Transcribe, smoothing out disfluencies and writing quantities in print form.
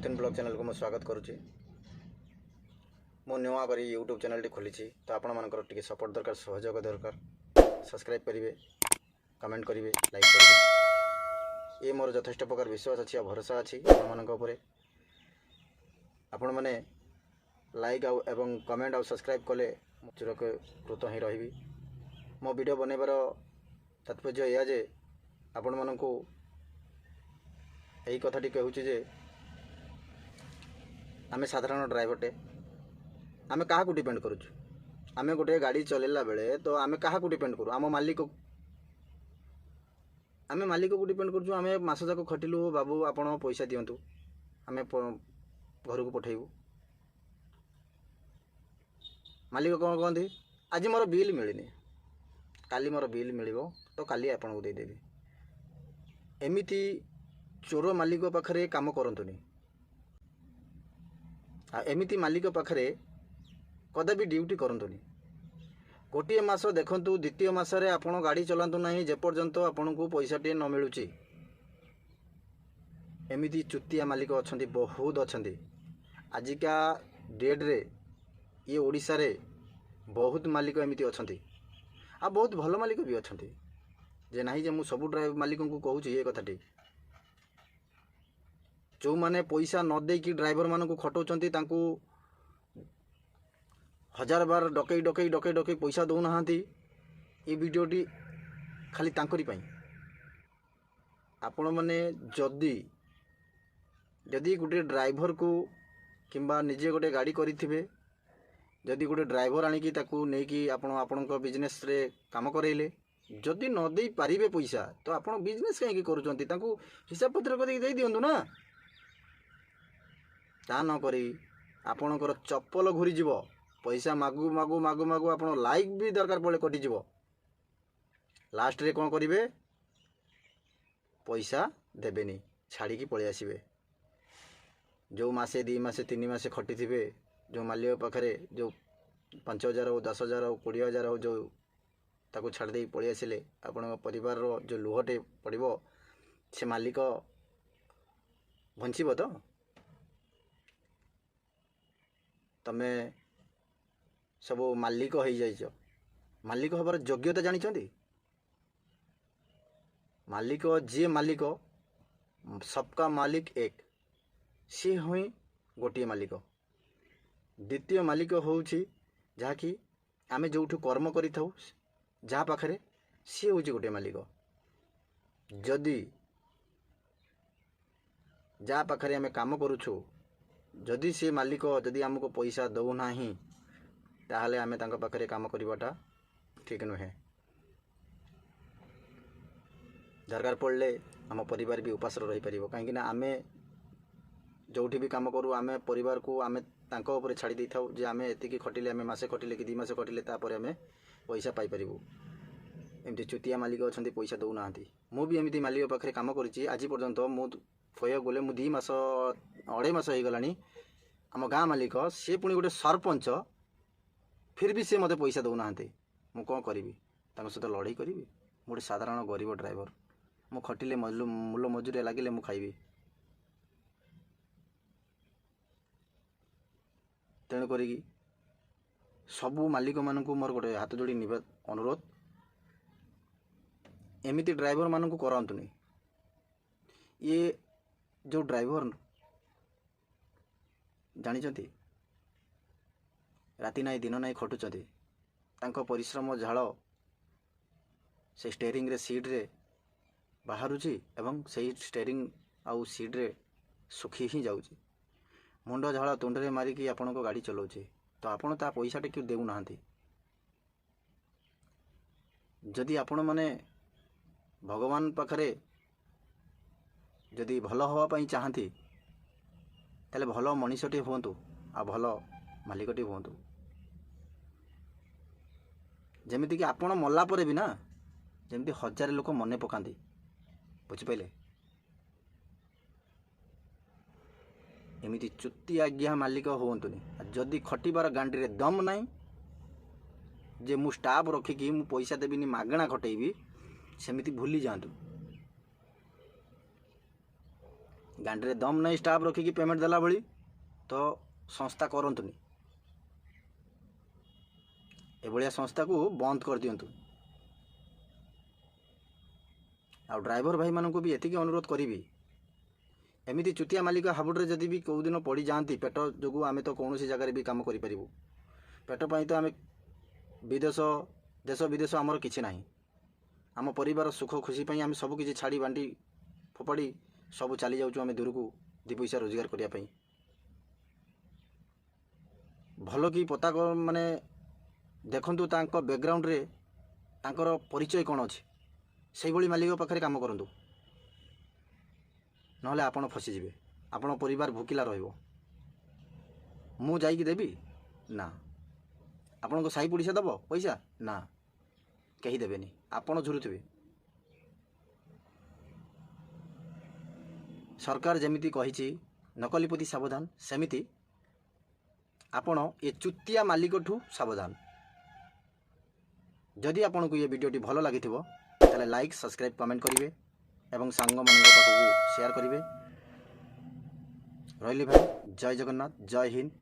ମିଥୁନ blog ଚ୍ୟାନେଲକୁ ମୁଁ ସ୍ୱାଗତ କରୁଛି। ମୁଁ ନୂଆ କରି ୟୁଟ୍ୟୁବ୍ ଚ୍ୟାନେଲଟି ଖୋଲିଛି, ତ ଆପଣମାନଙ୍କର ଟିକେ ସପୋର୍ଟ ଦରକାର, ସହଯୋଗ ଦରକାର। ସବସ୍କ୍ରାଇବ୍ କରିବେ, କମେଣ୍ଟ କରିବେ, ଲାଇକ୍ କରିବେ। ଏ ମୋର ଯଥେଷ୍ଟ ପ୍ରକାର ବିଶ୍ୱାସ ଅଛି ଆଉ ଭରସା ଅଛି ଆପଣମାନଙ୍କ ଉପରେ। ଆପଣମାନେ ଲାଇକ୍ ଆଉ ଏବଂ କମେଣ୍ଟ ଆଉ ସବସ୍କ୍ରାଇବ୍ କଲେ ମୁଁ ଚିରକୃତ ହିଁ ରହିବି। ମୋ ଭିଡ଼ିଓ ବନେଇବାର ତାତ୍ପର୍ଯ୍ୟ ଏଇଆ ଯେ ଆପଣମାନଙ୍କୁ ଏହି କଥାଟି କହୁଛି ଯେ ଆମେ ସାଧାରଣ ଡ୍ରାଇଭରଟେ, ଆମେ କାହାକୁ ଡିପେଣ୍ଡ କରୁଛୁ? ଆମେ ଗୋଟେ ଗାଡ଼ି ଚଲେଇଲା ବେଳେ ତ ଆମେ କାହାକୁ ଡିପେଣ୍ଡ କରୁ? ଆମ ମାଲିକକୁ। ଆମେ ମାଲିକକୁ ଡିପେଣ୍ଡ କରୁଛୁ। ଆମେ ମାସ ଯାକ ଖଟିଲୁ, ବାବୁ ଆପଣ ପଇସା ଦିଅନ୍ତୁ, ଆମେ ଘରକୁ ପଠେଇବୁ। ମାଲିକ କ'ଣ କହନ୍ତି? ଆଜି ମୋର ବିଲ୍ ମିଳିନି, କାଲି ମୋର ବିଲ୍ ମିଳିବ ତ କାଲି ଆପଣଙ୍କୁ ଦେଇଦେବି। ଏମିତି ଚୋର ମାଲିକ ପାଖରେ କାମ କରନ୍ତୁନି, ଆଉ ଏମିତି ମାଲିକ ପାଖରେ କଦାପି ଡ୍ୟୁଟି କରନ୍ତୁନି। ଗୋଟିଏ ମାସ ଦେଖନ୍ତୁ, ଦ୍ୱିତୀୟ ମାସରେ ଆପଣ ଗାଡ଼ି ଚଲାନ୍ତୁ ନାହିଁ ଯେପର୍ଯ୍ୟନ୍ତ ଆପଣଙ୍କୁ ପଇସାଟିଏ ନ ମିଳୁଛି। ଏମିତି ଚୁତିଆ ମାଲିକ ଅଛନ୍ତି, ବହୁତ ଅଛନ୍ତି। ଆଜିକା ଡେଟ୍ରେ ଇଏ ଓଡ଼ିଶାରେ ବହୁତ ମାଲିକ ଏମିତି ଅଛନ୍ତି, ଆଉ ବହୁତ ଭଲ ମାଲିକ ବି ଅଛନ୍ତି। ଯେ ନାହିଁ ଯେ ମୁଁ ସବୁ ଡ୍ରାଇଭର ମାଲିକଙ୍କୁ କହୁଛି ଏ କଥାଟି। ଯେଉଁମାନେ ପଇସା ନ ଦେଇକି ଡ୍ରାଇଭରମାନଙ୍କୁ ଖଟଉଛନ୍ତି, ତାଙ୍କୁ ହଜାର ବାର ଡକେଇ ଡକେଇ ଡକେଇ ଡକେଇ ପଇସା ଦେଉନାହାନ୍ତି, ଏ ଭିଡ଼ିଓଟି ଖାଲି ତାଙ୍କରି ପାଇଁ। ଆପଣମାନେ ଯଦି ଯଦି ଗୋଟେ ଡ୍ରାଇଭରକୁ କିମ୍ବା ନିଜେ ଗୋଟେ ଗାଡ଼ି କରିଥିବେ, ଯଦି ଗୋଟେ ଡ୍ରାଇଭର ଆଣିକି ତାକୁ ନେଇକି ଆପଣ ଆପଣଙ୍କ ବିଜନେସ୍ରେ କାମ କରେଇଲେ, ଯଦି ନ ଦେଇପାରିବେ ପଇସା ତ ଆପଣ ବିଜନେସ୍ କାହିଁକି କରୁଛନ୍ତି? ତାଙ୍କୁ ହିସାବ ପତ୍ର କରିକି ଦେଇ ଦିଅନ୍ତୁ ନା। ତା ନ କରି ଆପଣଙ୍କର ଚପଲ ଘୁରିଯିବ। ପଇସା ମାଗୁ ମାଗୁ ମାଗୁ ମାଗୁ ଆପଣ ଲାଇଫ୍ ବି ଦରକାର ପଡ଼ିଲେ କଟିଯିବ। ଲାଷ୍ଟରେ କ'ଣ କରିବେ? ପଇସା ଦେବେନି, ଛାଡ଼ିକି ପଳେଇ ଆସିବେ। ଯେଉଁ ମାସେ 2 ମାସେ 3 ମାସେ ଖଟିଥିବେ ଯେଉଁ ମାଲିକ ପାଖରେ, ଯେଉଁ 5,000 ହଉ, 10,000 ହଉ, 20,000 ହଉ, ଯେଉଁ ତାକୁ ଛାଡ଼ି ଦେଇ ପଳେଇ ଆସିଲେ ଆପଣଙ୍କ ପରିବାରର ଯେଉଁ ଲୁହଟେ ପଡ଼ିବ, ସେ ମାଲିକ ବଞ୍ଚିବ ତ? ତମେ ସବୁ ମାଲିକ ହେଇଯାଇଛ। ମାଲିକ ହେବାର ଯୋଗ୍ୟତା ଜାଣିଛନ୍ତି? ମାଲିକ ଯିଏ ମାଲିକ, ସବକା ମାଲିକ ଏକ, ସିଏ ହିଁ ଗୋଟିଏ ମାଲିକ। ଦ୍ୱିତୀୟ ମାଲିକ ହେଉଛି ଯାହାକି ଆମେ ଯେଉଁଠୁ କର୍ମ କରିଥାଉ ଯାହା ପାଖରେ, ସିଏ ହେଉଛି ଗୋଟିଏ ମାଲିକ। ଯଦି ଯାହା ପାଖରେ ଆମେ କାମ କରୁଛୁ, ଯଦି ସେ ମାଲିକ ଯଦି ଆମକୁ ପଇସା ଦେଉନାହିଁ, ତାହେଲେ ଆମେ ତାଙ୍କ ପାଖରେ କାମ କରିବାଟା ଠିକ୍ ନୁହେଁ। ଦରକାର ପଡ଼ିଲେ ଆମ ପରିବାର ବି ଉପାସରେ ରହିପାରିବ। କାହିଁକିନା ଆମେ ଯେଉଁଠି ବି କାମ କରୁ, ଆମେ ପରିବାରକୁ ଆମେ ତାଙ୍କ ଉପରେ ଛାଡ଼ି ଦେଇଥାଉ ଯେ ଆମେ ଏତିକି ଖଟିଲେ, ଆମେ ମାସେ ଖଟିଲେ କି 2 ମାସ ଖଟିଲେ ତାପରେ ଆମେ ପଇସା ପାଇପାରିବୁ। ଏମିତି ଚୁତିଆ ମାଲିକ ଅଛନ୍ତି, ପଇସା ଦେଉନାହାନ୍ତି। ମୁଁ ବି ଏମିତି ମାଲିକ ପାଖରେ କାମ କରିଛି। ଆଜି ପର୍ଯ୍ୟନ୍ତ ମୁଁ କହିବାକୁ ଗଲେ ମୁଁ 2 ମାସ 2.5 ମାସ ହେଇଗଲାଣି। ଆମ ଗାଁ ମାଲିକ, ସିଏ ପୁଣି ଗୋଟେ ସରପଞ୍ଚ, ଫିର୍ ବି ସିଏ ମୋତେ ପଇସା ଦେଉନାହାନ୍ତି। ମୁଁ କ'ଣ କରିବି? ତାଙ୍କ ସହିତ ଲଢ଼େଇ କରିବି? ମୁଁ ଗୋଟେ ସାଧାରଣ ଗରିବ ଡ୍ରାଇଭର। ମୁଁ ଖଟିଲେ ମୂଲ ମଜୁରିଆ ଲାଗିଲେ ମୁଁ ଖାଇବି। ତେଣୁ କରିକି ସବୁ ମାଲିକମାନଙ୍କୁ ମୋର ଗୋଟେ ହାତ ଯୋଡ଼ି ଅନୁରୋଧ, ଏମିତି ଡ୍ରାଇଭରମାନଙ୍କୁ କରାନ୍ତୁନି। ଇଏ ଯେଉଁ ଡ୍ରାଇଭର ଜାଣିଛନ୍ତି, ରାତି ନାହିଁ ଦିନ ନାହିଁ ଖଟୁଛନ୍ତି, ତାଙ୍କ ପରିଶ୍ରମ ଝାଳ ସେ ଷ୍ଟେରିଂରେ ସିଟ୍ରେ ବାହାରୁଛି ଏବଂ ସେଇ ଷ୍ଟେରିଂ ଆଉ ସିଟ୍ରେ ଶୁଖି ହିଁ ଯାଉଛି। ମୁଣ୍ଡ ଝାଳ ତୁଣ୍ଡରେ ମାରିକି ଆପଣଙ୍କ ଗାଡ଼ି ଚଲାଉଛି, ତ ଆପଣ ତା ପଇସାଟିକୁ ଦେଉନାହାନ୍ତି। ଯଦି ଆପଣମାନେ ଭଗବାନ ପାଖରେ ଯଦି ଭଲ ହେବା ପାଇଁ ଚାହାନ୍ତି, ତାହେଲେ ଭଲ ମଣିଷଟିଏ ହୁଅନ୍ତୁ ଆଉ ଭଲ ମାଲିକଟିଏ ହୁଅନ୍ତୁ। ଯେମିତିକି ଆପଣ ମଲା ପରେ ବି ନା ଯେମିତି ହଜାରେ ଲୋକ ମନେ ପକାନ୍ତି, ବୁଝିପାରିଲେ? ଏମିତି ଚୁତି ଆଜ୍ଞା ମାଲିକ ହୁଅନ୍ତୁନି। ଯଦି ଖଟିବାର ଗାଣ୍ଡିରେ ଦମ୍ ନାହିଁ ଯେ ମୁଁ ଷ୍ଟାଫ୍ ରଖିକି ମୁଁ ପଇସା ଦେବିନି, ମାଗଣା ଖଟେଇବି, ସେମିତି ଭୁଲି ଯାଆନ୍ତୁ। ଗାଣ୍ଡିରେ ଦମ୍ ନାହିଁ ଷ୍ଟାଫ୍ ରଖିକି ପେମେଣ୍ଟ ଦେଲା ଭଳି, ତ ସଂସ୍ଥା କରନ୍ତୁନି। ଏଭଳିଆ ସଂସ୍ଥାକୁ ବନ୍ଦ କରିଦିଅନ୍ତୁ। ଆଉ ଡ୍ରାଇଭର ଭାଇମାନଙ୍କୁ ବି ଏତିକି ଅନୁରୋଧ କରିବି, ଏମିତି ଚୁତିଆ ମାଲିକ ହାବୁଡ଼ରେ ଯଦି ବି କେଉଁଦିନ ପଡ଼ିଯାଆନ୍ତି, ପେଟ ଯୋଗୁଁ ଆମେ ତ କୌଣସି ଜାଗାରେ ବି କାମ କରିପାରିବୁ। ପେଟ ପାଇଁ ତ ଆମେ ବିଦେଶ, ଦେଶ ବିଦେଶ ଆମର କିଛି ନାହିଁ। ଆମ ପରିବାର ସୁଖ ଖୁସି ପାଇଁ ଆମେ ସବୁ କିଛି ଛାଡ଼ି ବାଣ୍ଟି ଫୋପାଡ଼ି ସବୁ ଚାଲି ଯାଉଛୁ ଆମେ ଦୂରକୁ 2 ପଇସା ରୋଜଗାର କରିବା ପାଇଁ। ଭଲ କି ପତାକ ମାନେ ଦେଖନ୍ତୁ, ତାଙ୍କ ବ୍ୟାକଗ୍ରାଉଣ୍ଡରେ ତାଙ୍କର ପରିଚୟ କ'ଣ ଅଛି, ସେଇଭଳି ମାଲିକ ପାଖରେ କାମ କରନ୍ତୁ, ନହେଲେ ଆପଣ ଫସିଯିବେ, ଆପଣ ପରିବାର ଭୋକିଲା ରହିବ। ମୁଁ ଯାଇକି ଦେବି ନା? ଆପଣଙ୍କ ସାହି ପଡ଼ିଶା ଦେବ ପଇସା ନା? କେହି ଦେବେନି, ଆପଣ ଝୁରୁଥିବେ। ସରକାର ଯେମିତି କହିଛି ନକଲିପତି ସାବଧାନ, ସେମିତି ଆପଣ ଏ ଚୁତିଆ ମାଲିକଠୁ ସାବଧାନ। ଯଦି ଆପଣଙ୍କୁ ଏ ଭିଡ଼ିଓଟି ଭଲ ଲାଗିଥିବ, ତାହେଲେ ଲାଇକ୍, ସବସ୍କ୍ରାଇବ୍, କମେଣ୍ଟ କରିବେ ଏବଂ ସାଙ୍ଗମାନଙ୍କ ପାଖକୁ ସେୟାର କରିବେ। ରହିଲି ଭାଇ, ଜୟ ଜଗନ୍ନାଥ, ଜୟ ହିନ୍ଦ।